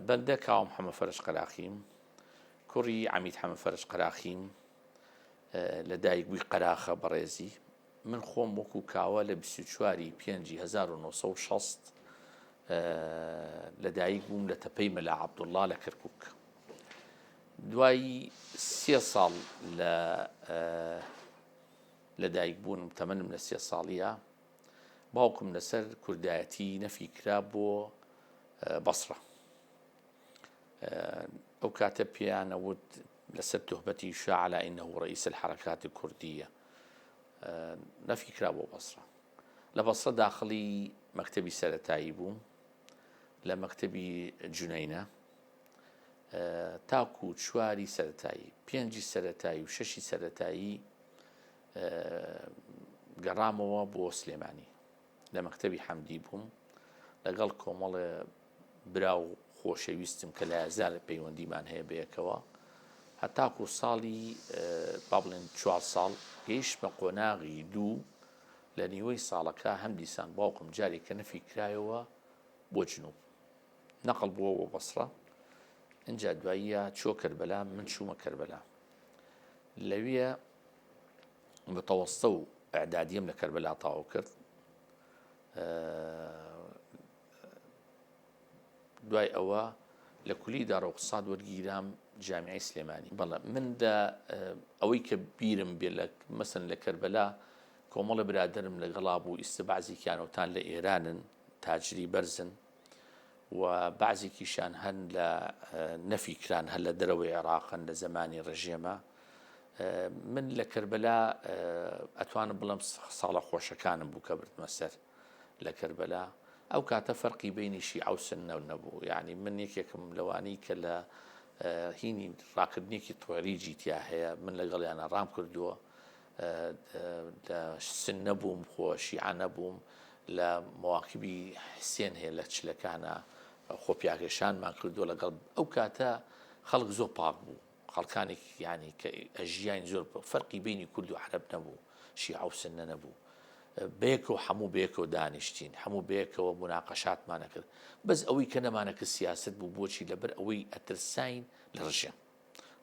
بەندە کاوە محەمە فەرەج قەراخیم، کوڕی عەمید حەمە فەرەج قەراخیم، لە دایک بووی قەراخە بەڕێزی. من خۆم وەکو کاوە لە 24 ی پێنجی 1960 لە دایک بووم لە تەپەی مەلا عەبدوڵڵا لە کەرکووک. دوای سێ ساڵ لە لە دایک بوونم تەمەنم لە سێ ساڵیە باوکم لەسەر کوردایەتی نەفی کرا بۆ بەسڕە ئەو کاتە پێیانە وت لەسەر تهمەتی شا على انه رئيس الحركات الكردية نەفی کرا بۆ بەسڕە لە بەسڕە داخڵی مەکتەبی سەرەتایی بووم لە مەکتەبی جونەینە تاکو چواری سەرەتایی پێنجی سەرەتایی و شەشی سەرەتایی گەڕامەوە بۆ سلێمانی لە مەکتەبی حەمدی بووم لەگەڵ کۆمەڵێ برا و خۆشەویستم کە لە یازار پەیوەندیمان هەیە بەیەکەوە هەتاکو ساڵی با بڵێن چوار ساڵ گەیشتمە قۆناغی دوو لە نیوەی ساڵەکە هەم دیسان باوکم جارێک کە نەفی کرایەوە بۆ جنوب نەقڵ بووە بۆ بەسڕە ئینجا دواییە چۆ کەربەلا من چوومە کەربەلا لەویە متەوەستە و ئەعدادیم لە کەربەلا تەواو کرد دوای ئەوە لە کولی داڕۆقساد وەرگیرام جامیعی سلێمانی بەڵێ من لە ئەوەی کە بیرم بێ لە مەسن لە کەربەلا کۆمەڵە برادرم لەگەڵا بوو ئیستا بەعزێکیانەوتان لە ئێرانن تاجری بەرزن و بەعزێکیشیان هەن لە نەفی کران هەر لە دەرەوەی عێراقن لە زەمانی ڕژێمە من لە کەربەلا ئەتوانم بڵێم ساڵە خۆشەکانم بوو کە بردمە سەر لە کەربەلا ئەو کاتە فەرقی بینی شیعە و سنە نەبوو یعنی من یەکێکم لەوانی کە لە هینی ڕاکردنێکی طوێریجی تیا هەیە من لەگەڵیانە ڕام کردووە لە سنە بووم خۆ شیعە نەبووم لە مواکبی حسێن هەیە لە چلەکانە خۆپیاکێشانمان کردووە لەگەڵ ئەو کاتە خەڵک زۆر پاک بوو خەڵکانێک یانی کە ئەژیاین زۆر فەرقی بینی کورد و عەرەب نەبوو شیعە و سنە نەبوو بەیەکەوە هەموو بەیەکەوە دانیشتین هەموو بەیەکەوە مناقەشاتمانە کرد بەس ئەوەی کە نەمانە کرد سیاست بوو بۆچی لەبەر ئەوەی ئەترساین لە ڕژێم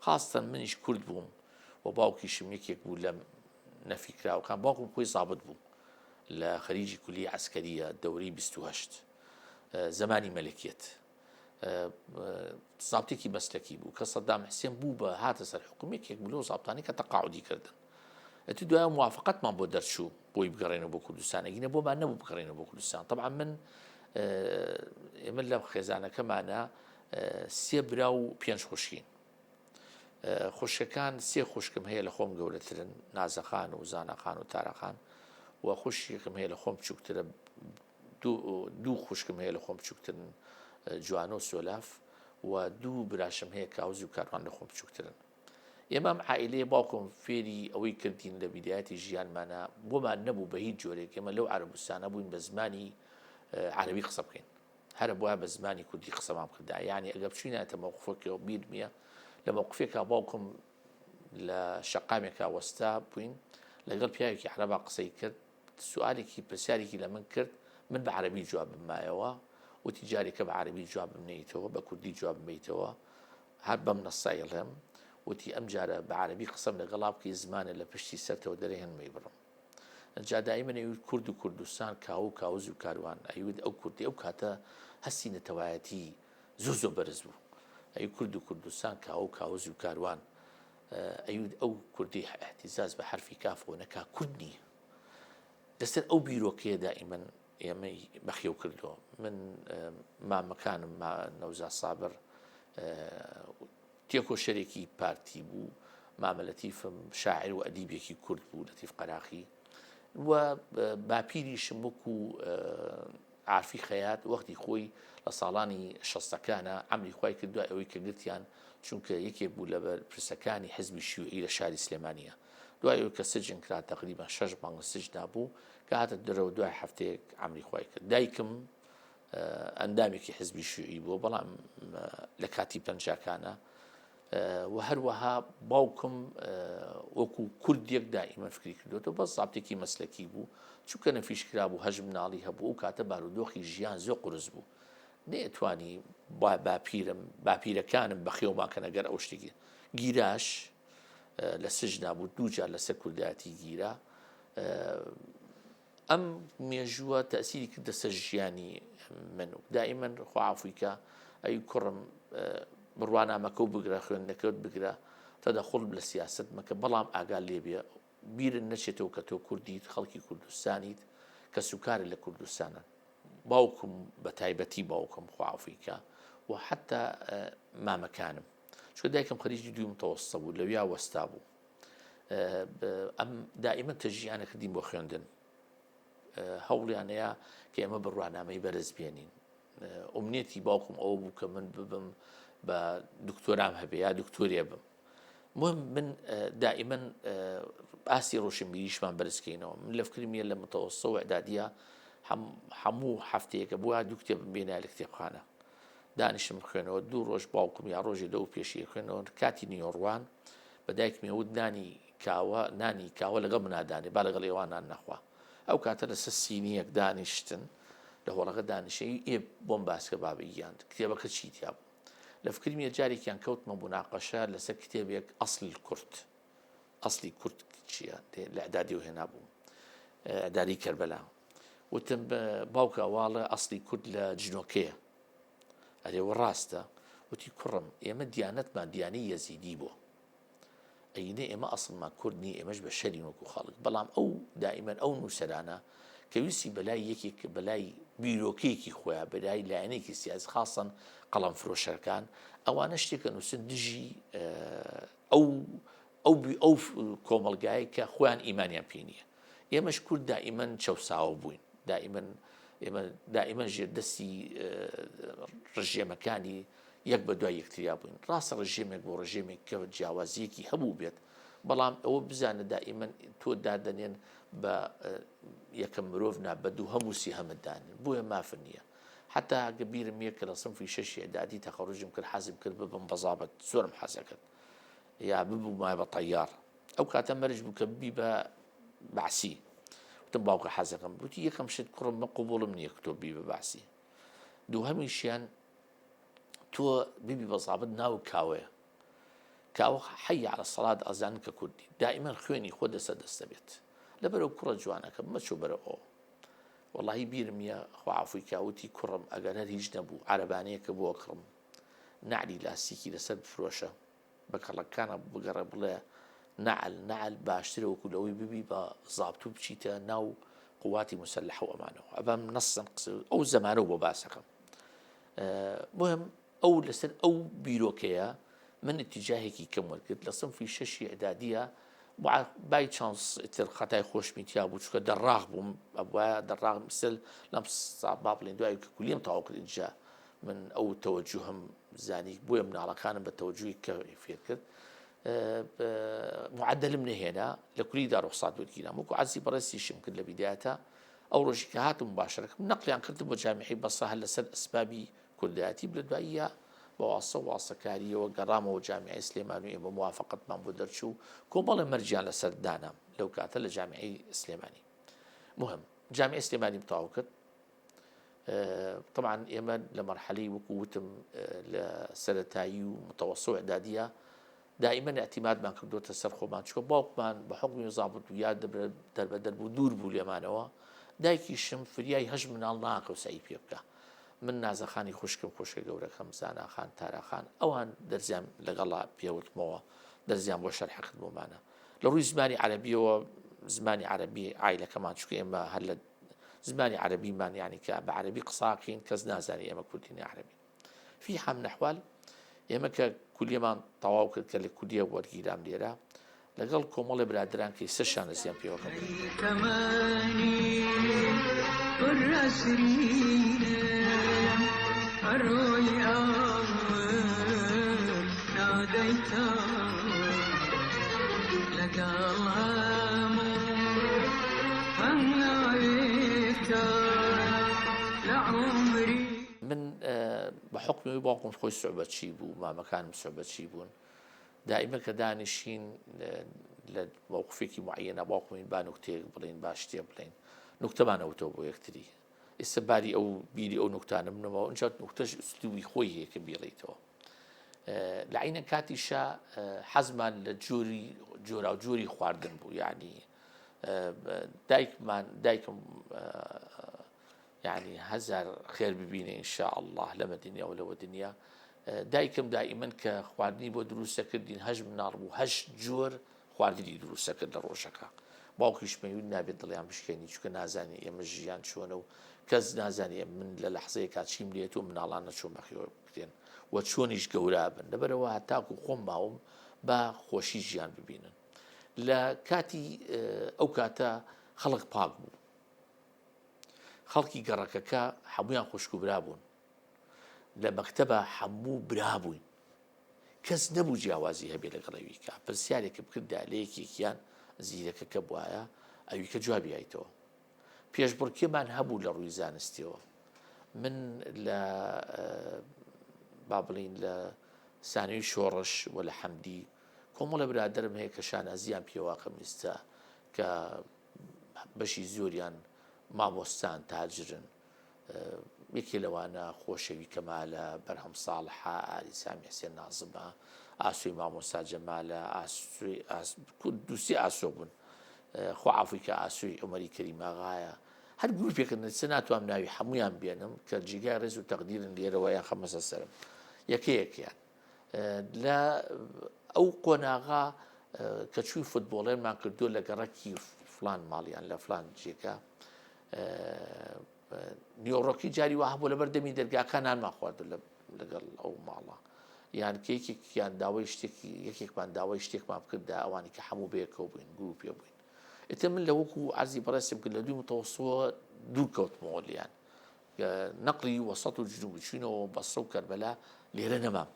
خاستەن منیش کورد بووم و باوکیشم یەکێک بوو لە نەفیکراوەکان باوکم خۆی زابت بوو لە خەریجی کولی عسکەریە دەورەی 28 زمانی مەلکیت زابتێکی مەسلەکی بوو کە سەدام حسێن بوو بە هاتە سەر حکوم یەکێک بوو لەو زابتانی کە تەقاعودی کردن ئەتی دوای موافقەتمان بۆ دەرچوو بۆی بگەڕێنەوە بۆ کوردستان ئەگینە بۆمان نەبوو بگەڕێنەوە بۆ کوردستان طبعا من ئێمە لە خێزانەکەمانە سێ برا و پێنج خوشکین خوشکەکان سێ خوشکم هەیە لە خۆم گەورەترن نازەخان و زانەخان و تارەخان و خوشکێکم هەیە لە خۆم بچووکترە دوو خوشکم هەیە لە خۆم بچووکترن جوانۆ سۆلاف و دوو براشم هەیە کاوزی و کاروان لە خۆم بچووکترن ئێمە ئەم عائیلەیە باوکم فێری ئەوەی کردین لە بیدایەتی ژیانمانە بۆمان نەبوو بە هیچ جۆرێک ئێمە لەو عەرەبستانە بووین بە زمانی عەرەبی قسە بکەین هەرە بووە بە زمانی کوردی قسەمان بکردا یعنی ئەگەر بچویناتە مەوقفەکەەوە بیرمیە لە مەوقفێکا باوکم لە شەقامێکا وەستا بووین لەگەڵ پیاوێکی عەرەبا قسەی کرد سوالێکی پرسیارێکی لە من کرد من بە عەرەبی جوابم مایەوە وتی جارێکە بە عەرەبی جوابم نەیتەوە بە کوردی جوابم بیتەوە هەر بەم نەسە ئەیڵێم وتی ئەم جارە بە عەرەبی قسەم لەگەڵا بکەی زمانە لە پشتی سەرتەوە دەرێنم ئەیبڕم ئەنجا دایمەن ئەیوت کورد و کوردستان کاوە و کاوز و کاروان ئەیوت ئەو کوردی ئەو کاتە هەستی نەتەوایەتی زۆر زۆر بەرز بوو ئەی کورد و کوردستان کاوە و کاوز و کاروان ئەیوت ئەو کوردی احتیزاز بە حرفی کافەوە نەکا کورد نییە لەسەر ئەو بیرۆکەیە دائیمەن ئێمەی بەخێو کردووە من مامەکانم نەوزا سابر تێکۆشەرێکی پارتی بوو مامە لەتیفم شاعر و ئەدیبێکی کورد بوو لەتیف قەراخی و باپیریشم وەکو عارفی خەیات وەختی خۆی لە ساڵانی شەستەکانە عەمری خوای کرد دوای ئەوەی کە گرتیان چونکە یەکێک بوو لە بەرپرسەکانی حزبی شیوعی لە شاری سلێمانیە دوای ئەوەی کە سجن کرا تەقریبا شەش مانگ لە سجنا بوو کە هاتە دەرەوە دوای هەفتەیەک عەمری خوای کرد دایکم ئەندامێکی حزبی شیوعی بووە بەڵام لە کاتی پەنجاکانە و هەروەها باوکم وەکو کوردێک دائیمە فکری کردوێتەوە بەس زابتێکی مەسلەکی بوو چونکە نەفیش کرابوو هەژ مناڵی هەبوو ئەو کاتە بارودۆخی ژیان زۆر قورس بوو. نەیەتوانی باپیرم باپیرەکانم بەخێومان کەن ئەگەر ئەو شتێکی گیراش لە سجنا بوو دووجار لەسەر کوردایەتی گیرا. ئەم مێژووە تەئسیری کردە سەر ژیانی من و دائیمەن خوا عەفوی کا ئەی کوڕم بڕوانامەکە و بگرە خوێندنەکەت بگرە تەدەخوڵ لە سیاسەت مەکە بەڵام ئاگا لێبێ بیرت نەچێتەوە کە تۆ کوردیت خەڵکی کوردستانیت کەسوکارت لە کوردستانن باوکم بە تایبەتی باوکم خوا عەفوی کا و حتا مامەکانم چونکە دایکم خەریکی دووی متەوەستە بوو لەویا وەستا بوو ئەم دائیمەن تەشجیعیان ئەکردین بۆ خوێندن هەوڵیانەیە کە ئێمە بڕوانامەی بەرز بێنین ئومنیەتی باوکم ئەوە بوو کە من ببم بە دکتۆرام هەبێ یا دکتۆرێ بم مهم من دائیمەن ئاستی ڕۆشنبیریشمان بەرزکەینەوە من لە فکرمیە لە متەوەسە و ئەدادیە هەموو هەفتەیەکە بووە دوو کتێبم بێنایە لە کتێبخانە دانیشم بخوێنەوە دوو ڕۆژ باوکم یا ڕۆژێ لەو پێشی خوێنەوە کاتی نیۆڕوان بە دایکمی وت نانی کاوە نانی کاوە لەگەڵ منا دانێ با لەگەڵ ئێوان نان نەخوا ئەو کاتە لەسەر سینیەک دانیشتن لە هۆڵەکە دانیشەی ئێ بۆم باسکە بابە گیان کتێبەکە چی تیا بوو لە فکرمیە جارێکیان کەوتمە مناقەشە لەسەر کتێبێک ئەسلی کورد ئەسلی کورد چییە لە ئەدادی و هێنا بووم ئەداری کەربەلا وتم باوکە واڵە ئەسلی کورد لە جنۆکەیە ئەرێ وە ڕاستە؟ وتی کوڕم ئێمە دیانەتمان دیانەی یەزیدی بووە ئەینە ئێمە ئەسڵمان کورد نیە ئێمەش بەشەرین وەکو خەڵک بەڵام ئەو دائیمەن ئەو نووسەرانە کە ویستی بەلای یەکێک بەلای بیرۆکەیەکی خۆیان بەلای لایەنێکی سیاسی خاصەن قەڵەم فرۆشەکان ئەوانە شتێکە نووسن دژی ئەو ئەو ئەو کۆمەڵگایە کە خۆیان ئیمانیان پێ نییە ئێمەش کورد دائیمەن چەوساوە بووین دائیمەن ئێمە دائیمەن ژێر دەستی ڕژێمەکانی یەک بە دوای یەکتریا بووین ڕاستە ڕژێمێک بۆ ڕژێمێک کە جیاوازیەکی هەبوو بێت بەڵام ئەوە بزانە دائیمەن تۆ دادەنێن بە یەکەم مرۆڤ نا بە دووهەم و سێهەمت دانێن بۆیە مافن نییە حتا گە بیرم یە کە لە سنفی شەشی ئەدادی تەخەڕوجم کرد حەزم کرد ببم بە زابت زۆرم حەزەکرد یا ببوومایە بە تەیار ئەو کاتە مەرج بوو کە ببی بە بەعسی وتم باوکە حەزەکەم وتی یەکەم شت کوڕم من قبوڵم نییە کە تۆ ببی بە بەعسی دووهەمیشیان تۆ ببی بە زابت ناو کاوەیە کاوە حەی عەلە سەڵات ئەزانن کە کوردی دائیمەن خوێنی خۆ دەسە دەستە بێت لەبەرەوە کوڕە جوانەکە مەچۆ بەرە ئەو وەڵی بیرم یە خوا عەفوی کا وتی کوڕم ئەگەر هەر هیچ نەبوو عەرەبانەیەکە بۆ کڕم نەعلی لاستیکی لەسەر بفرۆشە بە کەڵەکانە بگەڕێ بڵێ نەعل نەعل باشترە وەکو لەوەی ببی بە زابت و بچیتە ناو قواتی مسلحە و ئەمانەوە ئەبەم نەسن قسە ئەو زەمانە بۆ باسەکەم مهم ئەو لەسەر ئەو بیرۆکەیە من اتجاهێکی کەم وەرگرت لە سنفی شەشی ئەدادیە بای چانس تر خەتای خۆشمی تیا بوو چکە دەڕاغ بووم ئەبواە دەڕاغ مثل لەم با بڵێن دوای کە کولیم تەواو کرد اینجا من ئەو تەوەجوهم زانی بۆیە مناڵەکانم بە تەوەجوی کە فێر کرد معدلم نەهێنا لە کولیدا ڕوخسات وەرگیرام وەکو عەرزی بەڕێزیشم کرد لە بیدایەتە ئەو ڕۆژی کە هاتم مباشرەکەم نەقلیان کردم بۆ جامیعی بەسرە هەر لەسەر ئەسبابی کوردایەتی لە دواییە بە واسە و واسەکاریەوە گەڕامەوە جامیعی سلێمان و ئێمە موافقەتمان بۆ دەرچوو کۆمەڵێ مەرجیان لەسەر دانام لەو کاتە لە جامیعی سلێمانی مهم جامیعی سلێمانیم تەواو کرد طبعا ئێمە لە مەرحەلەی وەکو وتم لە سەرەتایی و متەوەسە و ئیعدادیە دائیمەن اعتیمادمان کردوتە سەر خۆمان چکە باوکمان بە حکمی زابط و یا دەربەدەر بوو دوور بوو لێمانەوە دایکیشم فریای هەش مناڵ ناکەو سەعی پێ بکە من نازەخانی خوشکم خوشکە گەورەکەم زاناخان تاراخان ئەوان دەرزیان لەگەڵا پێوتمەوە دەرزیان بۆ شەرحەکرد بۆمانە لە ڕووی زمانی عەرەبیەوە زمانی عەرەبی عایلەکەمان چونکە ئێمە هەر لە زمانی عەرەبیمان یعنی کە بە عەرەبی قساکەین کەس نازانی ئێمە کوردین یا عەرەبین فی حام نەحوال ئێمە کە کولیەمان تەواو کرد کە لە کولیە وەرگیرام لێرە لەگەڵ کۆمەڵێ برادران کە ئیستا شانازیان پێوەکەم. من بە حوکمی ئەوەی باوکم خۆی سوعبەتچی بوو، مامەکانم سوعبەتچی بوون، دائیمە کە دانیشین لە مەوقفێکی معەنە باوکم با نوکتەیەک بڵێین با شتێ بڵێین نوکتەمان ئەوتەوە بۆ یەکتری. ئێستا باری ئەو بیری ئەو نوکتانە بنەمەوە ئینجا نوکتەش ئسلوبی خۆی هەیە کە بیڵێیتەوە. لە عینە کاتیشا حەزمان لە جۆری جۆراوجۆری خواردن بوو یعنی دایکمان دایکم یعنی هەزار خێر ببینێ ان شاء الله لەمە دنیا و لەوە دنیا دایکم دائیمەن کە خواردنی بۆ دروستە کردین هەش مناڵ بوو هەش جۆر خواردنی دروستە کرد لە ڕۆژەکە باوکیش مەیون نابێت دڵیان بشکێنی چونکە نازانی ئێمە ژیان چۆنە و کەس نازانی من لە لەحزەیەکا چیم لێت و مناڵانە چۆن بەخێوە بکرێن و چۆنیش گەورە بن لەبەرەوە هەتاکو خۆم ماوم با خۆشی ژیان ببینن لە کاتی ئەو کاتە خەڵک پاک بوو خەڵکی گەڕەکەکە هەمویان خوشک و برا بوون لە مەکتەبە هەموو برا بووین کەس نەبوو جیاوازی هەبێ لەگەڵ ئەویکە پرسیارێکم کرد لە یەکێکیان زیرەکەکە بواە ئەویکە جوابی یایتەوە پێشبڕکێمان هەبوو لە ڕووی زانستیەوە من لە با بڵین لە سانوی شۆڕش و لە حەمدی کۆمەڵە برادرم هەیە کە شانازیان پێواکەم ئیستا کە بەشی زۆریان مامۆستان تاجرن یەکێ لەوانە خۆشەوی کەمالە، بەرهەم ساڵحە، ئاری سامی حسێن نازمە، ئاسۆی مامۆستا جەمالە، ئاسۆی دووسێ ئاسۆ بوون. خوا عەفوی کە ئاسۆی عومەری کەریماغایە. هەر گروپێکن ئێستا ناتوانم ناوی هەموویان بێنم کە جێگای ڕێز و تەقدیرن لێرەوە یان خەمە سەر سەرم. یەکەیەکیان. لە ئەو قۆناغا کە چووی فوتبۆڵێنمان کردووە لە گەڕەکی فلان ماڵیان لە فلان جێگا نیۆڕۆکی جاری وا هەبوو لەبەر دەمی دەرگاکە نانمان خواردو لەگەڵ ئەو ماڵە یان کە یەکێکیان داوای شتێکی یەکێکمان داوای شتێکمان بکردا ئەوانی کە هەموو بەیەکەوە بووین گروپێ بووین ئیتر من لە وەکو عەرزی بەڕێزم کرد لە دووی متەوەسەوە دوور کەوتمەوە لیان نەقلی وەسەت و جنوب چوینەوە بەسرە و کەربەلا لێرە نەمام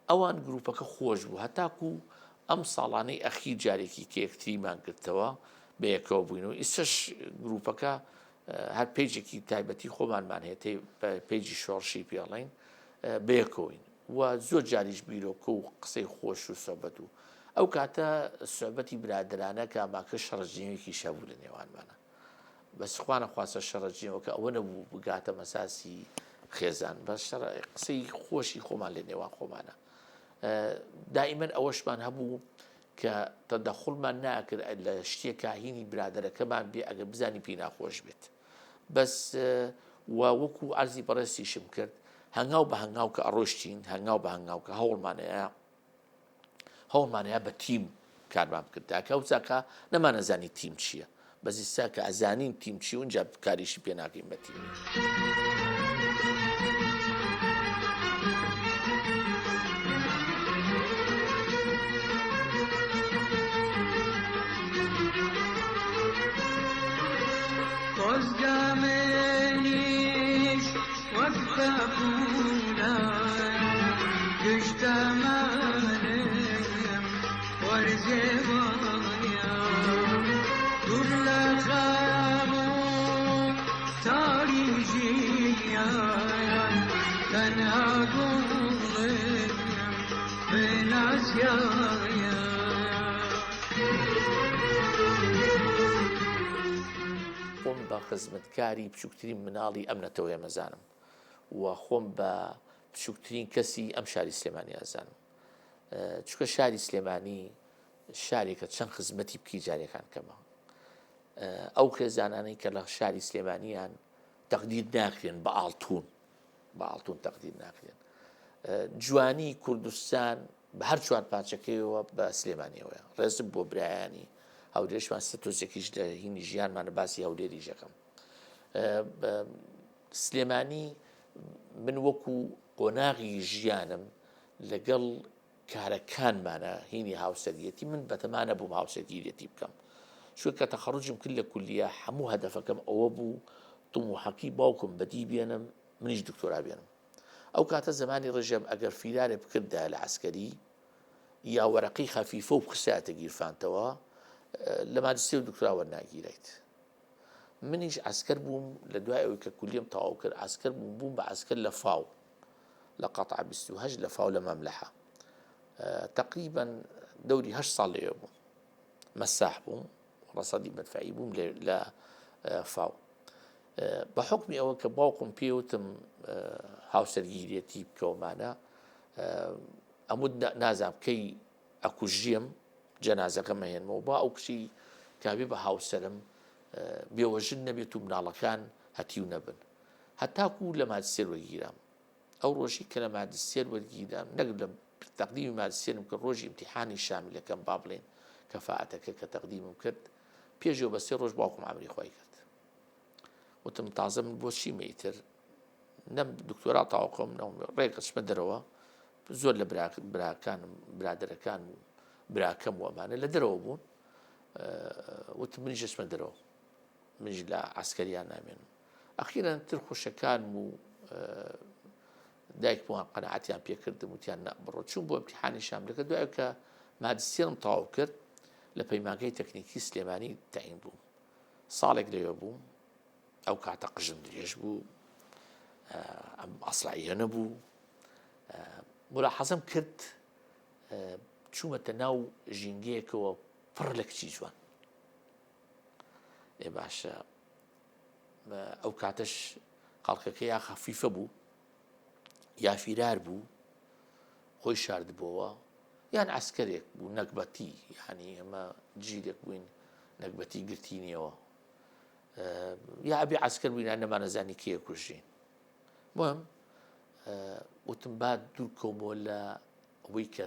ئەوان گروپەکە خۆش بوو هەتاکو ئەم ساڵانەی ئەخیر جارێکی کە یەکتریمان گرتەوە بەیەکەوە بووین و ئیستش گروپەکە هەر page ێکی تایبەتی خۆمانمان هەیە page ی شۆڕشی پێڵین بەیەکەوەین و زۆر جاریش بیرۆکە و قسەی خۆش و سۆبەت و ئەو کاتە سۆبەتی برادرانە کە ماکە شەڕجنیوێکی شەبوو لە نێوانمانە بەس خوا نەخواستە شەڕە جنێوەکە ئەوە نەبوو بگاتە مەساسی خێزان بەس شەڕ قسەی خۆشی خۆمان لە نێوان خۆمانە دائیمەن ئەوەشمان هەبوو کە تەدەخڵمان ناکرد لە شتێکا هینی برادەرەکەمان بێ ئەگەر بزانی پێی ناخۆش بێت بەس و وەکو عەرزی بەڕێزیشم کرد هەنگاو بە هەنگاو کە ئەڕۆشتین هەنگاو بە هەنگاو کە هەوڵمانەیە هەوڵمانەیە بە تیم کارمان بکردایە کە ئەو چاکە نەمانەزانی تیم چییە بەس ئیستا کە ئەزانین تیم چی اونجا کاریشی پێ ناکەین بە تیمی. خۆزگە منیش وەک پەپوولە خۆم بە خزمەتکاری بچووکترین مناڵی ئەم نەتەوەیە مەزانم و خۆم بە بچووکترین کەسی ئەم شاری سلێمانی ئەزانم چونکە شاری سلێمانی شارێکە چەند خزمەتی بکەی جارێکان کەمە ئەو خێزانانەی کە لە شاری سلێمانیان تەقدیر ناکرێن بە ئاڵتون بە ئاڵتون تەقدیر ناکرێن جوانی کوردستان بە هەر چوار پارچەکەیەوە بە سلێمانیەوەیە ڕێزم بۆ برایانی هەولێشمان سە تۆزێکیش لە هینی ژیانمانە باسی هەولێریشەکەم سلێمانی من وەکو قۆناغی ژیانم لەگەڵ کارەکانمانە هینی هاوسەریەتی من بەتەما نەبووم هاوسەرگیریەتی بکەم چونکە کە تەخەڕوجم کرد لە کولیە هەموو هەدەفەکەم ئەوە بوو طموحەکەی باوکم بەدی بێنم منیش دکتۆرا بێنم ئەو کاتە زمانی ڕژێم ئەگەر فیرارێ بکردایە لە عەسکەری یا وەرەقەی خەفیفە و بخستایەتە گیرفانتەوە لە ماجستێر و دکتۆرا وەرناگیرایت منیش عەسکەر بووم لە دوای ئەوەی کە کولیەم تەواو کرد عەسکەر بووم بووم بە عەسکەر لە فاو لە قەتع 28 لە فاو لە مەملەحە تقریبا دەوری هەشت ساڵ لەوێ بووم مەساح بووم ڕەسەدی مەدفعی بووم لە فاو. بە حوکمی ئەوە کە باوکم پێی وتم هاوسەرگیریەتی بکەومانە ئەموت نازانم کەی ئەکوژیم جەنازەکەم ئەهێنمەوە با ئەو کچی کابێ بە هاوسەرم بێوەژن نەبێت و مناڵەکان هەتیو نەبن هەتاکو لە ماجستێر وەرگیرام ئەو ڕۆژی کە لە ماجستێر وەرگیرام نەک لە تەقدیمی ماجستێرم کرد ڕۆژی ئیمتیحانی شامیلەکەم با بڵێن کەفاەتەکە کە تەقدیمم کرد پێشەوە بە سێ ڕۆژ باوکم عەمری خۆی کرد وتم تازە من بۆ چیمە ئیتر نەم دکتۆرا تاوکەم نەم ڕێک ئەچمە دەرەوە زۆر لە براکانم برادەرەکان و براکەم و ئەمانە لە دەرەوە بوون وتم منیش ئەچمە دەرەوە منیش لە عسکەریان نامێنم ئەخیرەن تر خوشەکانم و دایکمان قەنەعەتیان پێکردم وتیان نا بڕۆ چوون بۆ امتحانی شاملەکە دوای کە ماجستێرم تەواو کرد لە پەیمانگای تەکنیکی سلێمانی تەعین بووم ساڵێک لەوێ بووم ئەو کاتە قژم درێژ بوو ئەم ئەسڵاییە نەبوو ملاحەزەم کرد چوومەتە ناو ژینگەیەکەوە پڕ لە کچی جوان ئێ باشە ئەو کاتەش خەڵکەکە یا خەفیفە بوو یا فیرار بوو خۆی شاردبۆوە یان عەسکەرێک بوو نەگبەتی یانی ئێمە جیلێک بووین نەگبەتی گرتینیەوە یا ئەبێ عەسکەر بووین نەمانەزانی کێ کوژین مهم وتم با دوور کەومەوە لە ئەوەی کە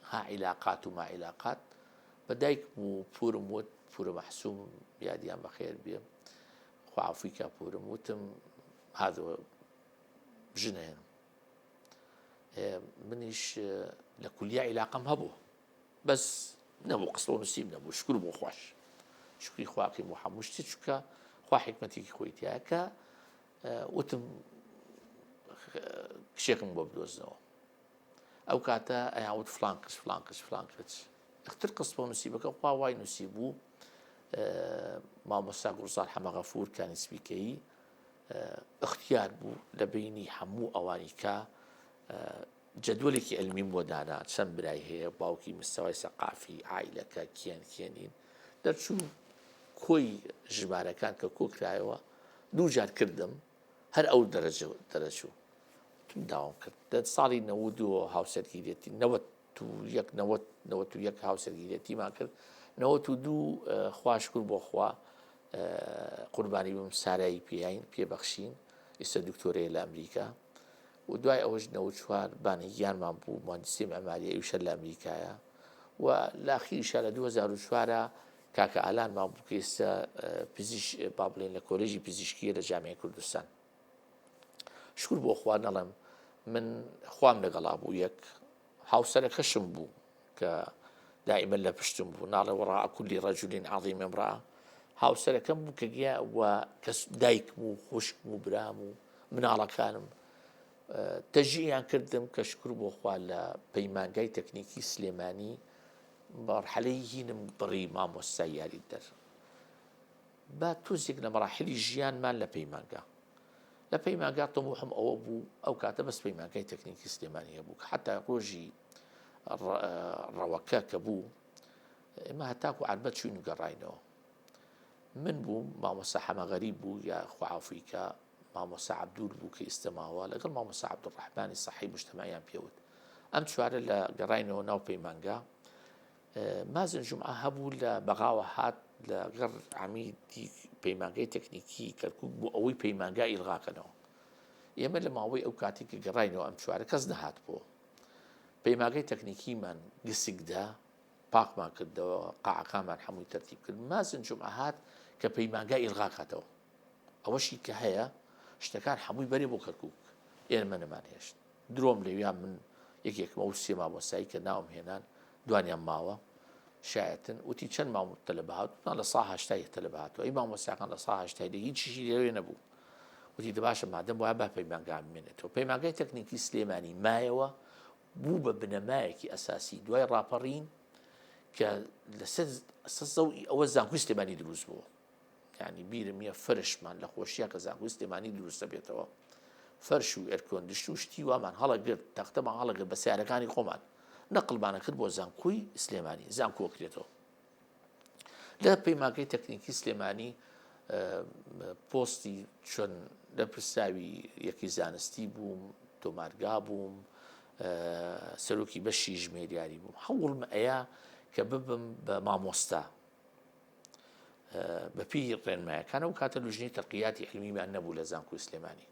ها عیلاقات و ما عیلاقات بە دایکم و پورم وت پورە مەحسوم یادیان بەخێر بێ خوا عەفوی کا پورم وتم هادەوە ژنێنم منیش لە کولیا عیلاقەم هەبوو بەس نەبوو قسە و نووسیم نەبوو شکر بۆ خوش شکری خواقی بۆ هەموو شتی چکە خوا حکمەتێکی خۆی تایە کە وتم کچێکم بۆ بدۆزنەوە ئەو کاتە ئەیان وت فلان کچ فلان کچ فلان کچ اختر قسپە و نووسیبەکە خوا وای نووسی بوو مامۆستا گوڵزار حەمەغەفور کانی سپیکەیی ئەختیار بوو لە بەینی هەموو ئەوانی کە جەدوەلێکی عیلمیم بۆ دانا چەند برای هەیە باوکی مستەوای سەقافی عایلەکە کێن کێنین دەرچوو کۆی ژمارەکان کە کۆکرایەوە دوو جار کردم هەر ئەو دەرەجە دەرەچوو داوام کرد دە ساڵی 92 هاوسەرگیرێتی 91 91 هاوسەرگیرێتیمان کرد 92 خواشکر بۆ خوا قوربانی بم سارایی پێین پێ بەخشین ئیستا دکتۆرەیە لە ئەمریکا و دوای ئەوەش 94 بانی گیانمان بوو مهندسی معماریە ئیوشە لە ئەمریکایە و لە ئەخیریشا لە 2004 کاکە ئالانمان بوو کە ئێستا پزیش با بڵێن لە کۆلێژی پزیشکیە لە جامعی کوردستان شکر بۆ خوا نەڵێم من خوام لەگەڵا بوو یەک هاوسەرەکەشم بوو کە دائیمەن لە پشتم بوو ناڵێ وراء كل رجل عظيم امرأة هاوسەرەکەم بوو کە گیا و کەس دایکم و خوشکم و برام و مناڵەکانم تەژیان کردم کە شکر بۆ خوا لە پەیمانگای تەکنیکی سلێمانی مەرحەلەی هینم بڕی مامۆستای یاریدەر با تۆزێک لە مەراحلی ژیانمان لە پەیمانگا لە پەیمانگا تموحم ئەوە بوو ئەو کاتە بەس پەیمانگای تەکنیکی سلێمانی هەبوو کە حتا ڕۆژی ڕەوەکە کە بوو ئێمە هەتاکو عەربەت چوین و گەڕاینەوە من بووم مامۆستا حەمە غەریب بوو یا خوعافیکە مامۆستا عەبدول بوو کە ئیستەماوە لەگەڵ مامۆستا عەبدولڕەحمانی سەحی مجتەمەعیان پێوت ئەم چوارە لە گەڕاینەوە ناو پەیمانگا مازن جومعە هەبوو لە بەغاوە هات لە گەڕ عەمیدی پەیمانگای تەکنیکی کەرکوک بۆ ئەوەی پەیمانگا ئیلغاکەنەوە ئێمە لە ماوەی ئەو کاتێک کە گەڕاینەوە ئەم چوارە کەس نەهات بۆ پەیماگەی تەکنیکیمان گسکدا پاکمان کردەوە قاعەکانمان هەمووی تەرتیب کرد مازن جومعە هات کە پەیمانگا ئیلغا کاتەوە ئەوەشی کە هەیە شتەکان هەمووی بەرێ بۆ کەرکک ئێمە نەمان هێشت درۆم لەویا من یەکێکم ئەو سێ مامۆستایی کە ناوم هێنان دوانیان ماوە شایەتن وتی چەند مامۆ تەلەبە هات وتمان لە سا هەشتای تەلەبە هاتووە ئەی مامۆستاکان لە سا هەشتای لە هیچیشی لەوێ نەبوو وتی دە باشە مادەم وایە با پەیمانگا بمێنێتەوە پەیمانگای تەکنیکی سلێمانی مایەوە بوو بە بنەمایەکی ئەساسی دوای ڕاپەڕین کە لەسەر زەوی ئەوە زانکۆی سلێمانی دروست بوو یانی بیرم نیە فەرشمان لە خۆشیە کە زانکۆی سلێمانی دروست دەبێتەوە فەرش و air condition و شتی وامان هەڵەگرت تەختەمان هەڵەگرت بە سیارەکانی خۆمان نەقلمانە کرد بۆ زانکۆی سلێمانی زانکۆ کرێتەوە لە پەیمانگەی تەکنیکی سلێمانی. پۆستی چۆن لەپرسراوی یەکی زانستی بووم، تۆمارگا بووم، سەرۆکی بەشی ژمێریاری بووم. هەوڵم ئەیا کە ببم بە مامۆستا. بەپێی ڕێنمایەکان ئەو کاتە لوژنەی تەرقیاتی علمیمان نەبوو لە زانکۆی سلێمانی.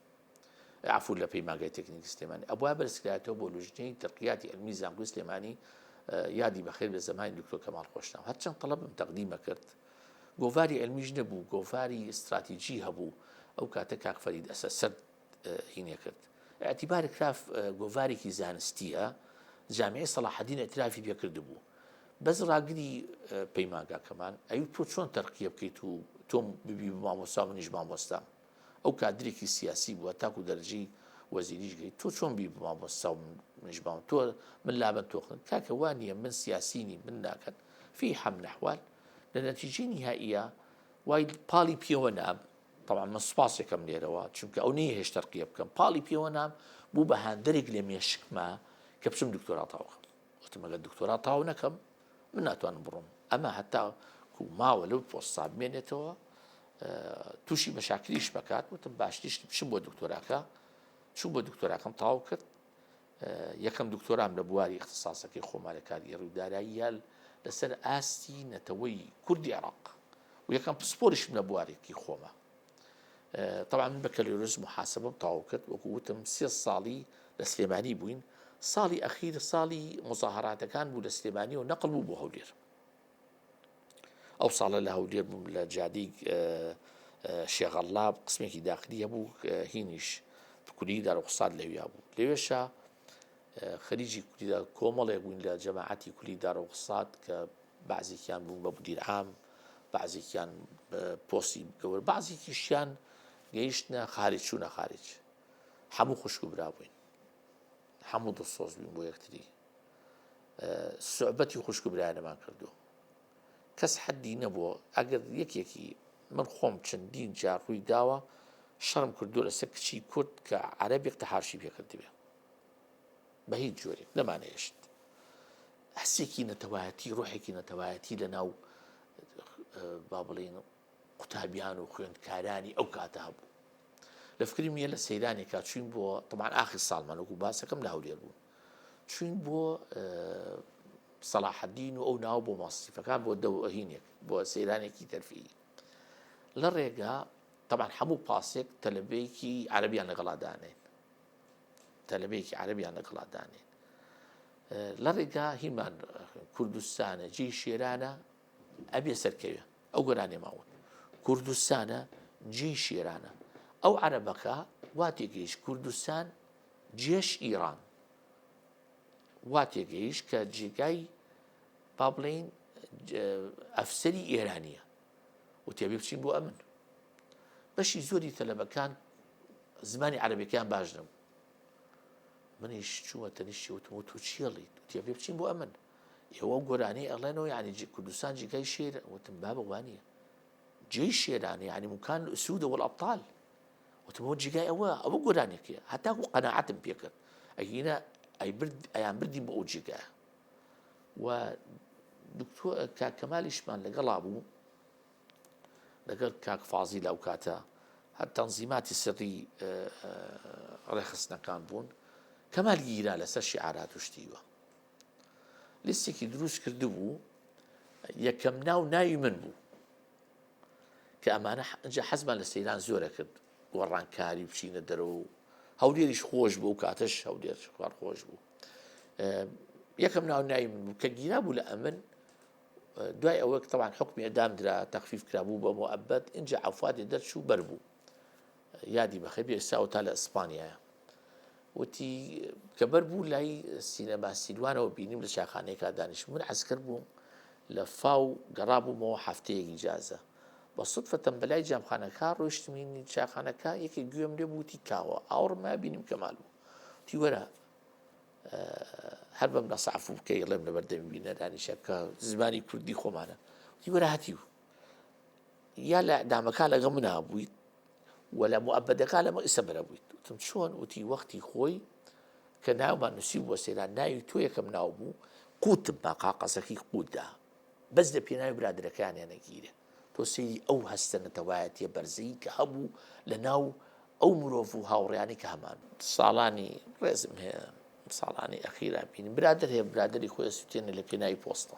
عەفو لە پەیمانگای تەکنیکی سلێمانی ئەبوایە بەرزکرایەتەوە بۆ لوژنەی تەرقیاتی علمی زانکۆی سلێمانی یادی بەخێر بێ زەمانی دکتۆر کەمال خۆشناو هەرچەند تەڵەبم تەقدیمە کرد گۆڤاری علمیش نەبوو گۆڤاری استراتیجی هەبوو ئەو کاتە کاک فەرید ئەسەسەر هینێ کرد اعتبار کرا گۆڤارێکی زانستیە جامعی سەڵاحەدین اعترافی پێ کردبوو بەس ڕاگری پەیمانگاکەمان ئەی تۆ چۆن تەرقیە بکەیت و تۆم ببی مامۆستا منیش مامۆستام ئەو کادرێکی سیاسی بووە تاکو دەرەجەی وەزیریش گەی تۆ چۆن بی مامۆستا و منیش مام تۆ من لابەن تۆ کاکە وا نییە من سیاسی نیم من ناکەن فی حەم نەحوال لە نەتیجەی نیهائیە وای پاڵی پێوە نام طبعا من سوپاسێکم لێرەوە چونکە ئەو نەیهێشت تەرقیە بکەم پاڵی پێوە نام بوو بە هاندەرێک لە مێشکما کە بچم دکتۆرا تاوکەم وتم ئەگەر دکتۆرا تاو نەکەم من ناتوانم بڕۆم ئەمە هەتا کو ماوە لەو پۆستا بمێنێتەوە تووشی مەشاکلیش بکات وتم باشتریش بچم بۆ دکتۆراکە چوو بۆ دکتۆراکەم تاو کرد یەکەم دکتۆرام لە بواری اختصاصەکەی خۆما لە کارگێڕی و داراییە لەسەر ئاستی نەتەوەی کوردی عێراق و یەکەم پسپۆریشم لە بوارێکی خۆمە طبعا من بەکەلۆریۆس محاسبەم تەواو کرد وەکو وتم سێ ساڵی لە سلێمانی بووین ساڵی ئەخیر ساڵی مزاهراتەکان بوو لە سلێمانی و نەقل بوو بۆ هەولێر ئەو ساڵە لە هەولێر بووم لە جادەی شێغەڵاب قسمێکی داخلی هەبوو هینیش کولی دارۆقساد لەویا بوو لەوێشە خەریجی کولیدا کۆمەڵێک بووین لە جەماعەتی کولی دارۆقساد کە بەعزێکیان بوون بە مدیر عام، بەعزێکیان پۆستی گەورە، بەعزێکیشیان گەیشتنە خارج چوونە خارج. هەموو خوشک و برا بووین، هەموو دڵسۆز بووین بۆ یەکتری، سوعبەتی خوشک و برایانەمان کردووە. کەس حەدی نەبووە ئەگەر یەکێکی من خۆم چەندین جار ڕووی داوە شەڕم کردووە لەسەر کچی کورد کە عەرەبێک تەحارشی پێکردبێ. بە هیچ جۆرێک نەمانەهێشت هەستێکی نەتەوایەتی ڕۆحێکی نەتەوایەتی لە ناو با بڵین قوتابیان و خوێندکارانی ئەو کاتە هەبوو لە فکری میە لە سەیرانێکا چوین بۆ طبعا ئاخر ساڵمان وەکو باسەکەم لە هەولێر بوو چوین بۆ سەلاحەدین و ئەو ناو بۆ ماسیفەکان بۆ دەوهینێک بۆ سەیرانێکی تەرفی لە ڕێگا طبعا هەموو پاسێک تەلەبەیەکی عەربیان لەگەڵا دانێن تەلەبەیەکی عەرەبیان لەگەڵا دانێن لە ڕێگا هیمان کوردستانە جێی شێرانە ئەبێ سەرکەوێ ئەو گۆرانیە ماون کوردستانە جێی شێرانە ئەو عەرەبەکە وا تێگەیشت کوردستان جێش ئیران وا تێگەیشت کە جێگای با بڵین ئەفسەری ئێرانیە وتێبێ بچین بۆ ئەمن بەشی زۆری تەلەبەکان زمانی عەرەبیەکەیان باش نەبوو منیش چوومە تەنیشتی وتم و تۆ چیڵیت وتی ئەبێ بچین بۆ ئەمن ئێوە گۆرانی ئەڵێنەوە یعنی کوردستان جێگای شێر وتم بابە وانە جێی شێرانە یعنی مکان ئسوودە والأبطال وتم ئەوە جێگای ئەوە ئەوە گۆرانێکەیە هەتاکو قەناعەتم پێکرد ئەگینە ئەی برد ئەیان بردین بۆ ئەو جێگایە و دکتۆر کاک کەمالیشمان لەگەڵا بوو لەگەڵ کاک فازیل ئەو کاتە هەر تەنزیماتی سڕی ڕێخستنەکان بوون کەمال گیرا لەسەر شیعارات و شتیوە لیستێکی دروست کردبوو یەکەم ناو ناوی من بوو کە ئەمانە ئەجا حەزمان لە سەیران زۆرە کرد گۆڕانکاری بچینە دەرەوە و هەولێریش خۆش بوو و کاتەش هەولێر خوار خۆش بوو یەکەم ناو ناوی من بوو کە گیرا بوو لە ئەمن دوای ئەوەک تەبعەن حوکمی ئیعدام درا تەخفیف کرا بوو بە موئەبەد ئینجا عەفوادێ دەرچوو بەر بوو یادی بەخێر بێ ئێستا ئەوتا لە ئیسپانیایە وتی کە بەر بوو لای سینەما سیلوانەوە بینیم لە چاخانەیەکا دانیشت من عەسکەر بووم لە فاو گەڕابوومەوە هەفتەیەک ئیجازە بە سودفەتەن بەلای جامخانەکە ڕۆیشتمینی چاخانەکە یەکێک گوێم لێ بوو وتی کاوە ئاوڕم مایە بینیم کەمال بوو وتی وەرە هەر بەم نەسە عەفوو بکەی ڵێم لەبەر دەمی بینەرانیشە کە زمانی کوردی خۆمانە وتی وەرە هەتیو یا لە دامەکە لەگەڵ منا بوویت و لە موئەبەدەکە لەمە ئیسە بەرە بوویت وتم چۆن وتی وەختی خۆی کە ناومان نووسی بۆ سێران ناوی تۆ یەکەم ناو بوو قوتم بە قاقەزەکەی قوتدا بەس لە پێناوی برادەرەکانیان نەگیرێ. تۆ سەیری ئەو هەستە نەتەوایەتیە بەرزەی کە هەبوو لە ناو ئەو مرۆڤ و هاوڕێیانەی کە هەمان. ساڵانی ڕێزم هەیە ساڵانی ئەخیرا بینیم برادەر هەیە برادەری خۆی ئەسوتێنێ لە پێناوی پۆستە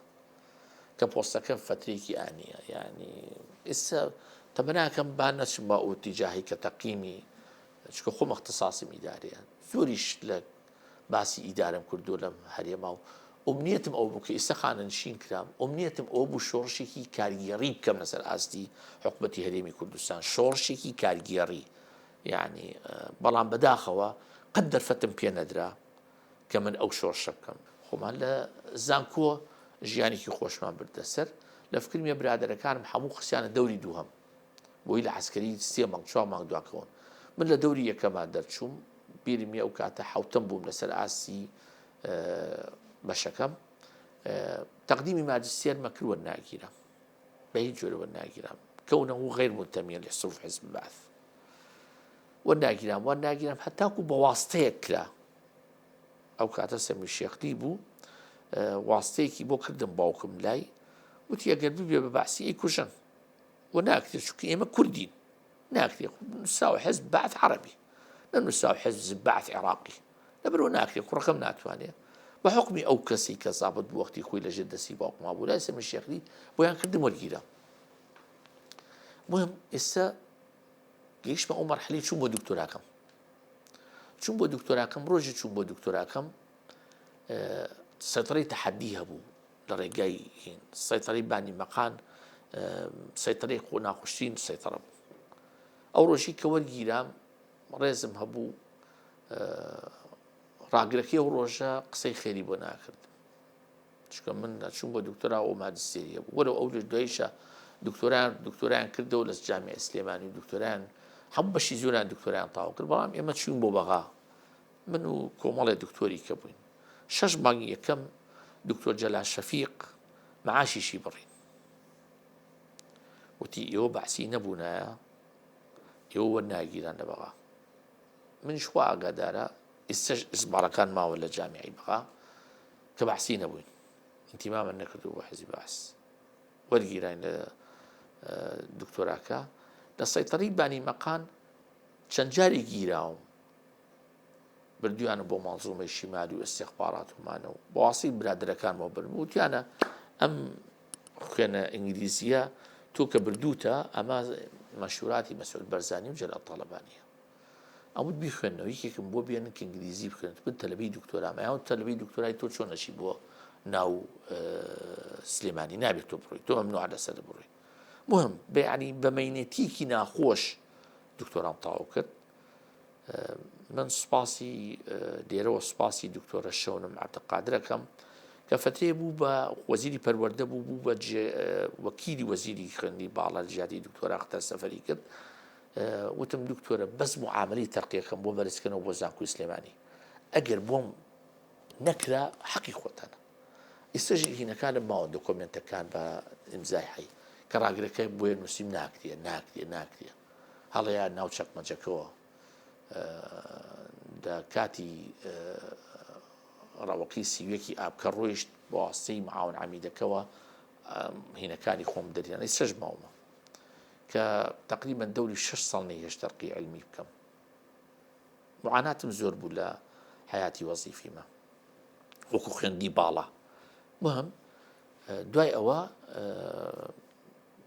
کە پۆستەکە فەترێکی ئانیە یعنی ئێستا تەمەناکەم با نەچم بە ئەو تیجاهی کە تەقیمی چکە خۆم اختصاصم ئیدارەیە زۆریش لە باسی ئیدارەم کردو لەم هەرێما و ئومنیەتم ئەو بوو کە ئیستا خانەنشین کرام ئومنیەتم ئەوە بوو شۆڕشێکی کارگێڕی بکەم لەسەر ئاستی حکومەتی هەرێمی کوردستان شۆڕشێکی کارگێڕی یعنی بەڵام بەداخەوە قەت دەرفەتم پێ نەدرا کە من ئەو شۆڕشە بکەم. خۆمان لە زانکۆ ژیانێکی خۆشمان بردە سەر، لە فکرمیە برادەرەکانم هەموو خستیانە دەوری دووهەم بۆی لە عەسکەری سێ مانگ چوار مانگ دواکەون، من لە دەوری یەکەما دەرچووم، بیرمیە ئەو کاتە حەوتەم بووم لەسەر ئاستی بەشەکەم، تەقدیمی ماجستێرمە کرد وەرناگیرام، بە هیچ جۆرە وەرناگیرام، کەونەه غیر منتمیا لصفوف حزب بعث. وەرناگیرام وەرناگیرام هەتاکو بە واستەیەک کرا ئەو کاتە سەمی شێخلی بوو واستەیەکی بۆ کردم باوکم لای وتی ئەگەر ببێ بە بەعسی ئەیکوژن و ناکرێت چونکە ئێمە کوردین ناکرێت نووسراوە حزب بەعث عەرەبی نەنووسراوە حزب بەعث عێراقی لەبەرەوە ناکرێت کوڕەکەم ناتوانێت بە حکمی ئەو کەسی کە زابط بوو وەختی خۆی لەژێر دەستی باوکما بوو لای سەمی شێخلی بۆیان کردم وەرگیرا مهم ئێستا گەیشتمە ئەو مەرحەلەی چووم بۆ دکتۆراکەم چووم بۆ دکتۆراکەم ڕۆژی چووم بۆ دکتۆراکەم سەیتەرەی تەحەدی هەبوو لە ڕێگای هین سەیتەرەی بانی مەقان سەیتەرەی خۆ ناخۆشترین سەیتەرە بوو ئەو ڕۆژی کە وەرگیرام ڕێزم هەبوو ڕاگرەکەی ئەو ڕۆژە قسەی خێری بۆ ناکردم چونکە من چووم بۆ دکتۆرا و ماجستێری هەبوو وەرە ئەو دوایشە دکتۆران دکتۆرایان کردەوە لە جامیعە سلێمانی و دکتۆرایان هەموو بەشی زۆریان دکتۆرایان تەواو کرد بەڵام ئێمە چوین بۆ بەغا من و کۆمەڵێ دکتۆری کە بووین شەش مانگی یەکەم دکتۆر جەلال شەفیق معاشیشی بڕین وتی ئێوە بەعسی نەبوونایە ئێوە وەرناگیران لە بەغا منیش خوا ئاگادارە ئیستەش ئیسباڵەکان ماوە لە جامیعی بەغا کە بەعسی نەبووین ئینتیمامان نەکردو بۆ حزبی بەعس وەرگیراین لە دکتۆراکە لە سەیتەڕی بانی مەقان چەند جارێک گیراوم بردویانە بۆ مەنزومەی شیمالی و ئستیخبارات ومانە و بەواسی برادەرەکانمەوە برم وتیانە ئەم خوێنە ئینگلیزیە تۆ کە بردووتە ئەمە مەشوراتی مەسعود بەرزانی و جەلال تاڵەبانیە ئەوت بیخوێنەوە یەکێکم بۆ بێنن کە ئینگلیزی بخوێنێت من تەلەبەی دکتۆرام ئەیان تەلەبەی دکتۆرای تۆ چۆن ئەچی بۆ ناو سلێمانی نابێت تۆ بڕۆی تۆ ممنوع لەسەر بڕۆی مهم بەیانی بە مەینەتیکی ناخۆش دکتۆرام تەواو کرد من سوپاسی لێرەوە سوپاسی دکتۆرە شەونم عەبدولقادرەکەم کە فترێ بوو بە وەزیری پەروەردە بوو بوو بە وەکیلی وەزیری خوێندنی باڵا لە جیاتی دکتۆرا قەتەر سەفەری کرد وتم دکتۆرە بەس معاملەی تەرقیەکەم بۆ بەرزکەنەوە بۆ زانکۆی سلێمانی ئەگەر بۆم نەکرا حەقی خۆتانە ئیستەش هینەکانم ماون دۆکۆمێنتەکان بە ئیمزای حەی کە ڕاگرەکە بۆیە نووسیم ناکرێ ناکرێ ناکرێ هەڵەیە ناو چەکمەجەکەوە لە کاتی ڕەوەکەی سیویەکی ئاب کە ڕۆیشت بۆ واستەی معاون عەمیدەکەوە هینەکانی خۆم دەریان ئیستەش ماومە کە تقریبا دەوری شش ساڵ نەیهێشت تەرقی علمی بکەم معاناتم زۆر بوو لە حیاتی وەزیفیمە وەکو خوێندنی باڵا مهم دوای ئەوە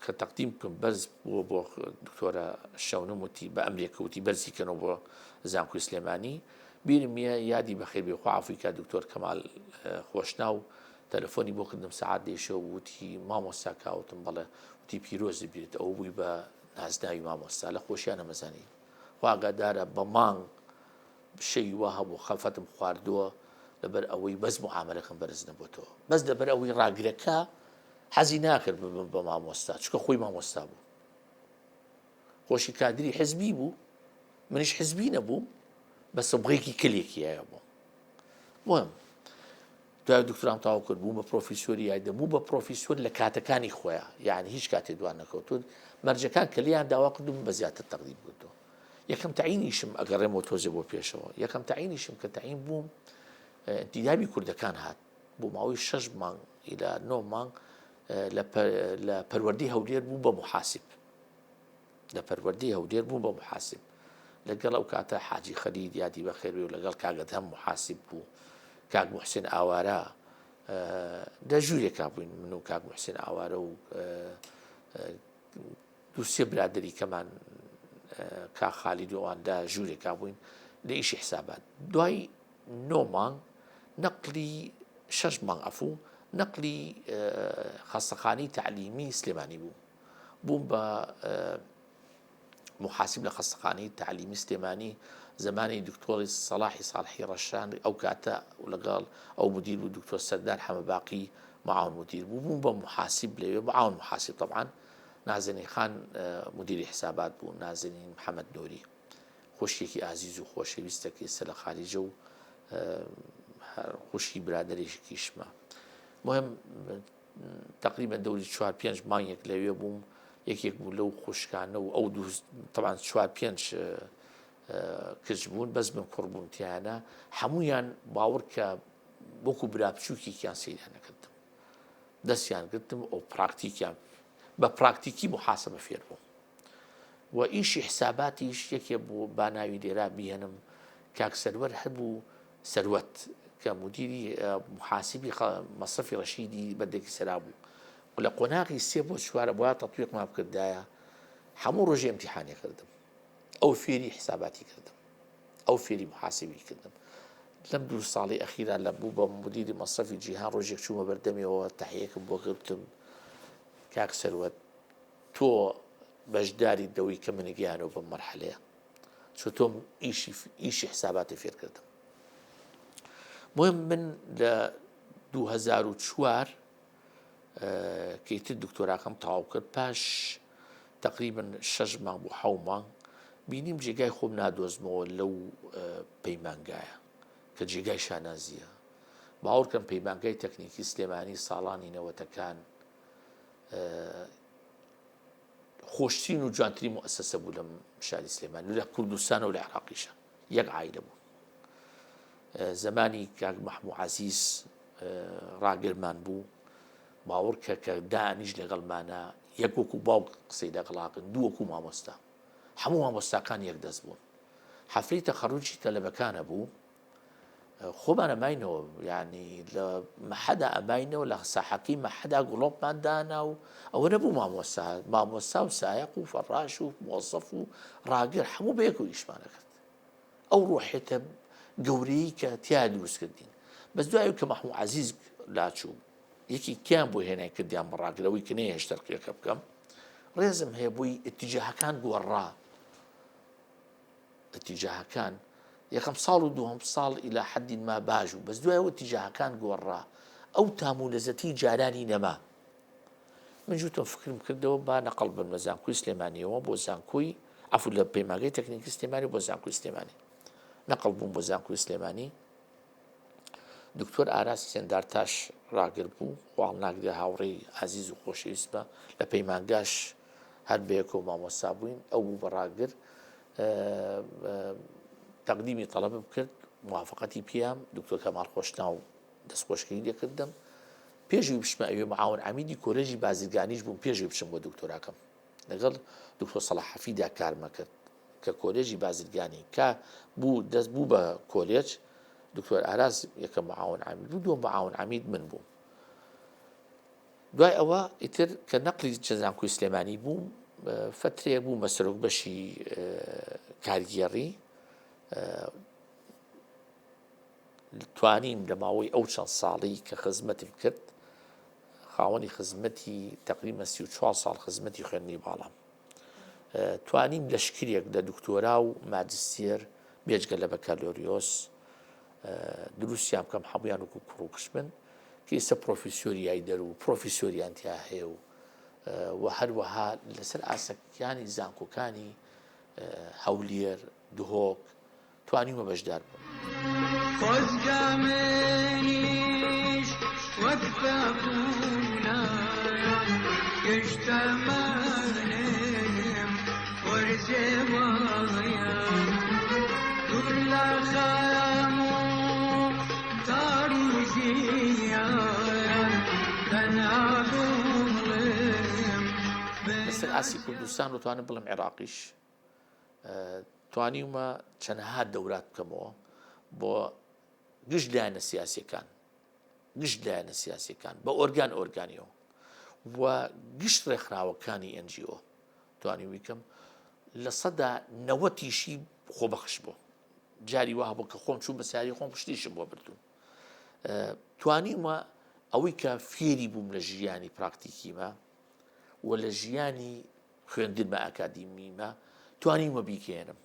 کە تەقدیم بکەم بەرز بووە بۆ دکتۆرە شەونم وتی بە ئەمرێکە وتی بەرزی کەنەوە بۆ زانکۆی سلێمانی بیرم یە یادی بەخێر بێ خوا عەفوی کا دکتۆر کەمال خۆشناو تەلەفۆنی بۆ کردم سەعات دەی شەو وتی مامۆستا کاوتم بەڵێ وتی پیرۆزی بێت ئەوە بووی بە نازناوی مامۆستا لە خۆشیان نەمەزانی خوا ئاگادارە بە مانگ شەوی وا هەبوو خەفەتم خواردووە لەبەر ئەوەی بەس معامەلەکەم بەرز نەبۆتەوە بەس لەبەر ئەوەی ڕاگرەکە حەزی ناکرد ببم بە مامۆستا چونکە خۆی مامۆستا بوو خۆشی کادری حزبی بوو منیش حزبی نەبووم بە سبغێکی کلێکی هەیە بووم مهم دوای دکتۆرام تەواو کرد بووم بە پرۆفیسۆری یایدە بوو بە پرۆفیسۆر لە کاتەکانی خۆیان یعنی هیچ کاتێ دوان نەکەوتون مەرجەکان کە لێیان داوا کردوم بە زیاتر تەقدیم کردو یەکەم تەعینیشم ئەگەڕێمەوە تۆزێ بۆ پێشەوە یەکەم تەعینیشم کە تەعین بووم انتیدابی کوردەکان هات بۆ ماوەی شەش مانگ ئیلا نۆ مانگ. لە پەروەردەی هەولێر بوو بە محاسب لە پەروەردەی هەولێر بوو بە محاسب لەگەڵ ئەو کاتە حاجی خەلیل یادی بەخێر بێ و لەگەڵ کاک ئەدهەم محاسب بوو کاک محسن ئاوارە لە ژوورێکا بووین من و کاک محسن ئاوارە و دوو سێ برادری کەمان کاک خالید و ئەوان لە ژوورێکا بووین لە ئیشی حسابات دوای نۆ مانگ نەقلی شەش مانگ عەفوو نەقلی خەستەخانەی تەعلیمی سلێمانی بوو بووم بە محاسب لە خەستەخانەی تەعلیمی سلێمانی زمانی دکتۆری سەڵاحی ساڵحی ڕەشان ئەو کاتە لەگەڵ ئەو مدیر بوو دکتۆر سەردار حەمەباقی معاون مدیر بوو بووم بە محاسب لەوێ معاون محاسب طبعا نازنین خان مدیری حسابات بوو نازنین محەممەد نوری خوشکێکی ئازیز و خۆشەویستە کە ئێستا لە خاریجە و خوشکی برادەرێکیشمە مهم تقریبا دەوری چوار پێنج مانگێک لەوێ بووم یەکێک بوو لەو خوشکانە و ئەو دوو طبعا چوار پێنج کچ بوون بەس من کوڕ بووم تیانە هەمویان باوەڕ کە وەکو برا بچووکێکیان سەیریان نەکردم دەستیان گرتم ئەو پراکتیکیان بە پراکتیکی محاسبە فێر بووم و ئیشی حساباتیش یەکێ بوو با ناوی لێرا بیهێنم کاک سەروەر هەبوو سەروەت کە مدیری محاسبی مەسرەفی ڕەشیدی بەندێکی سەرا بوو لە قۆناغی سێ بۆ چوارە بۆ تەطبیقمان بکردایە هەموو ڕۆژێ ئیمتیحانی کردم ئەو فێری حساباتی کردم ئەو فێری محاسبی کردم لەم دوو ساڵی ئەخیرا لە بوو بە مدیری مەسرەفی جیهان ڕۆژێک چوومە بەردەمیەوە تەحیەکم بۆ کردم کاک سەروەت تۆ بەشداریت لەوەی کە منی گەیانەوە بەم مەرحەلەیە چۆ تۆم ئیشی ئیشی حساباتی فێر کردم مهم من لە 2004 کەیتر دکتۆراکەم تەواو کرد پاش تقریبا شەش مانگ بۆ حەو مانگ بینیم جێگای خۆم نادۆزمەوە لەو پەیمانگایە کە جێگای شانازیە باوەڕکەم پەیمانگای تەکنیکی سلێمانی ساڵانی نەوەتەکان خۆشترین و جوانترین موئەسەسە بوو لەم شاری سلێمانی لە کوردستان و لە عێراقیشە یەک عایلە بوو زمانی کاک مەحموو عەزیز ڕاگرمان بوو باوەڕ کە کە دانیش لەگەڵمانە یەک وەکو باوک قسەی لەگەڵاکن دوو وەکو مامۆستا هەموو مامۆستاکان یەک دەست بوون حەفلەی تەخەڕوجی تەلەبەکانە بوو خۆمان ئەماینەوە یانی لە مەحەدا ئەماینەوە لە ساحەکەی مەحەدا گڵۆپمان دانا و ئەوە نەبوو مامۆستا مامۆستا و سایەق و فەڕاش و مۆزەف و ڕاگر هەموو بەیەکەوە ئیشمان ئەکرد ئەو ڕۆحێتە گەورەی کە تیا دروست کردین بەس دوای کە مەحموو عەزیز لاچوو یەکی کیان بۆ هێنای کردیان بە ڕاگرەوەی کە نەیهێشت تەرقیەکە بکەم ڕێزم هەیە بۆی ئیتیجاهەکان گۆڕا ئیتیجاهەکان یەکەم ساڵ و دووهەم ساڵ ئیلا حەدین ما باش بوو بەس دوای ئەوە ئیتیجاهەکان گۆڕا ئەو تام و لەزەتی جارانی نەما من جوتم فکرم کردەوە با نەقڵ بم لە زانکۆی سلێمانیەوە بۆ زانکۆی عەفو لە پەیمانگەی تەکنیکی سلێمانی بۆ زانکۆی سلێمانی نەقڵ بووم بۆ زانکۆی سلێمانی دکتۆر ئاراس حسێن دارتاش ڕاگر بوو خواڵ ناگرێ هاوڕێی ئازیز و خۆشەویستمە لە پەیمانگاش هەر بەیەکەوە مامۆستا بووین ئەو بوو بە ڕاگر تەقدیمی تەڵەبم کرد موافقەتی پێیام دکتۆر کەمال خۆشناو دەستخۆشکەی لێکردم پێشوی بچمە ئەوێ معاون عەمیدی کۆلێژی بازرگانیش بووم پێشوی بچم بۆ دکتۆراکەم لەگەڵ دکتۆر سەڵاح حەفیدا کارمە کرد کە کۆلێژی بازرگانی کە بوو دەست بوو بە کۆلێج دکتۆر ئاراس یەکەم معاون عەمید بوو دووەم معاون عەمید من بووم دوای ئەوە ئیتر کە نەقلی زانکۆی سلێمانی بووم فترەیەک بووم بە سەرۆک بەشی کارگێڕی توانیم لە ماوەی ئەو چەند ساڵی کە خزمەتم کرد خاوەنی خزمەتی تقریبا 34 ساڵ خزمەتی خوێندنی باڵام توانیم لەشکرێک لە دکتۆرا و ماجستێر بێجگە لە بەکالۆریۆس دروستیان بکەم هەمویان وەکو کوڕ و کچ بن کە ئێستا پرۆفیسۆری یایدەر و پرۆفیسۆریان تیا هەیە و و هەروەها لەسەر ئاسەکانی زانکۆکانی هەولێر دهۆک توانیومە بەشدار بم. خۆزگە منیش وەک پەپوولە گشت تەمەنم وەرزێ وایە دوور لە خەم و تاری ژیان تەنها بووم. لەسەر ئاستی کوردستان و توانم بڵێم عێراقیش توانیومە چەندەها دەورات بکەمەوە بۆ گشت لایەنە سیاسیەکان گشت لایەنە سیاسیەکان بە ئۆرگان ئۆرگانیەوە و گشت ڕێکخراوەکانی NGO توانیویکەم 90%یشی خۆبەخش بوو. جاری وا هەبوو کە خۆم چوو بە ساری خۆم شتیشم بۆ بردوون. توانیومە ئەوەی کە فێری بووم لە ژیانی پراکتیکیمە و لە ژیانی خوێندنمە ئەکادیمیمە توانیومە بیگەیەنم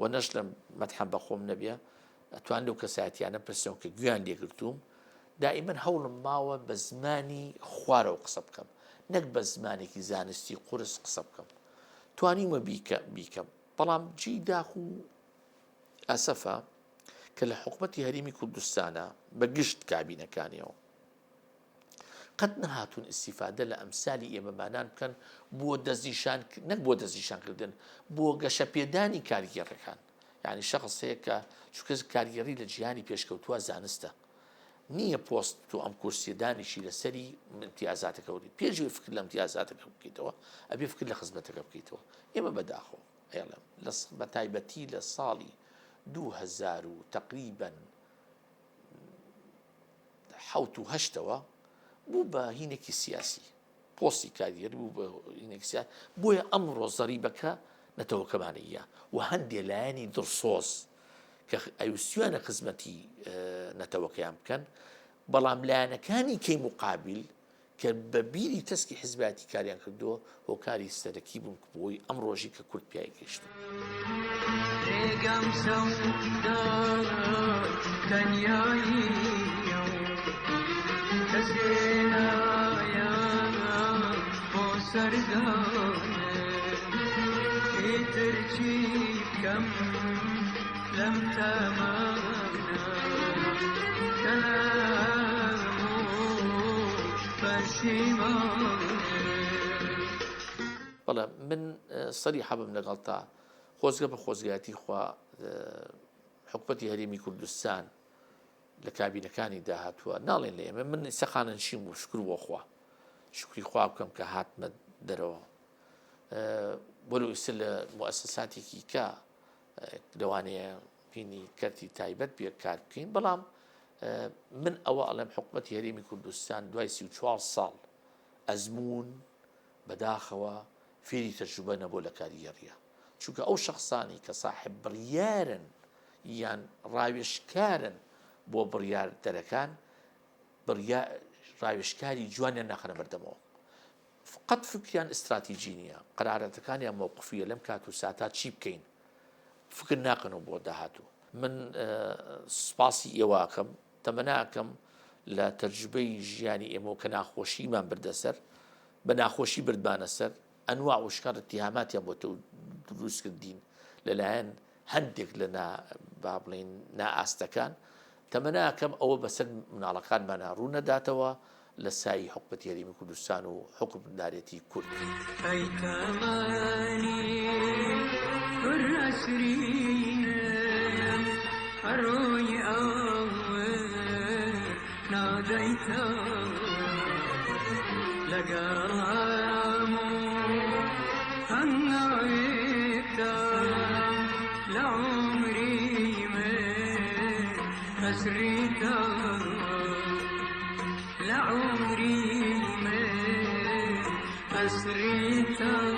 و نەش لە مەتحەم بە خۆم نەبێ ئەتوان لەو کەسایەتیانە پرسەوە کە گویان لێگرتووم. دائیمەن هەوڵم ماوە بە زمانی خوارەوە قسە بکەم نەک بە زمانێکی زانستی قورس قسە بکەم. توانیومە بیکەم، بەڵام جێی داخ و ئەسەفە کە لە حکومەتی هەرێمی کوردستانە بە گشت کابینەکانیەوە قەت نەهاتوون ئیستیفادە لە ئەمسالی ئێمەمانان بکەن بۆ دەستنیشان، نەک بۆ دەستنیشانکردن، بۆ گەشەپێدانی کارگێڕەکان. یعنی شخص هەیە کە چونکە کارگێڕی لە جیهانی پێشکەوتووە زانستە نییە پۆست تۆ ئەم کورسیە دانیشی لەسەری امتیازاتەکە وری پێش فکر لە امتیازاتەکە بکەیتەوە ئەبێ فکر لە خزمەتەکە بکەیتەوە. ئێمە بەداخەوە ئەیڵێم لە بە تایبەتی لە ساڵی 2000 و تقریبا حەوت و هەشتەوە بوو بە هینێکی سیاسی، پۆستی کاریگەری بوو بە هینێکی سیاسی. بۆیە ئەمڕۆ زەریبەکە نەتەوەکەمانەیە و هەندێ لایەنی دڵسۆز کە ئەویستویانە خزمەتی نەتەوەکەیان بکەن، بەڵام لایەنەکانی کەی مقابل کە بە بیری تەسکی حزبایەتی کاریان کردووە هۆکاری سەرەکی بوون بۆی ئەم ڕۆژی کە کورد پیای گەیشتووە. ڕێگام سەودای تەنیاییە و کەسێ نایە بۆ سەردانم، ئیتر چی بکەم لەم تەمەنە کە هەموو پەشیمانم. بەڵێ من سەریحە بم لەگەڵتا، خۆزگە بە خۆزگایەتی خوا حکومەتی هەرێمی کوردستان لە کابینەکانی داهاتووە ناڵێن لە ئێمە. من ئیستا خانەنشین بوو، شکر بۆ خوا، شکری خوا بکەم کە هاتمە دەرەوە. بۆ ئیستا لە موئەسەساتێکی کە لەوانەیە بینی کەرتی تایبەت بێ کار بکەین، بەڵام من ئەوە ئەڵێم حکومەتی هەرێمی کوردستان دوای 34 ساڵ ئەزموون بەداخەوە فێری تەجروبە نەبوو لە کاریگەریە، چونکە ئەو شەخسانی کە ساحب بڕیارن یان ڕاوێژکارن بۆ بڕیاردەرەکان بڕیا ڕاوێژکاری جوانیان ناخەنە بەردەمەوە، قەت فکریان ئیستراتیجی نییە، قەرارەتەکانیان مەوقفیە لەم کات و ساتا چی بکەین فکر ناکەنەوە بۆ داهاتوو. من سوپاسی ئێوە ئەکەم، تەمەنا ئەکەم لە تەجروبەی ژیانی ئێمەوە کە ناخۆشیمان بردە سەر، بە ناخۆشی بردمانە سەر، ئەنواع و شکار اتهاماتیان بۆ دروست کردین لەلایەن هەندێک لە نا با بڵێین نائاستەکان، تەمەنا ئەکەم ئەوە بەسەر مناڵەکانمانا ڕوو نەداتەوە لە سایی حکومەتی هەرێمی کوردستان و حوکمدارێتی کورد. ئەی تەمەنی پر ئەسرینم ئەڕۆی ئاور نادەیتەوە لەگەڵ هەموو هەنگاوێکدا لە عومری من ئەسریتەوە لە عومری من ئەسریتەوە.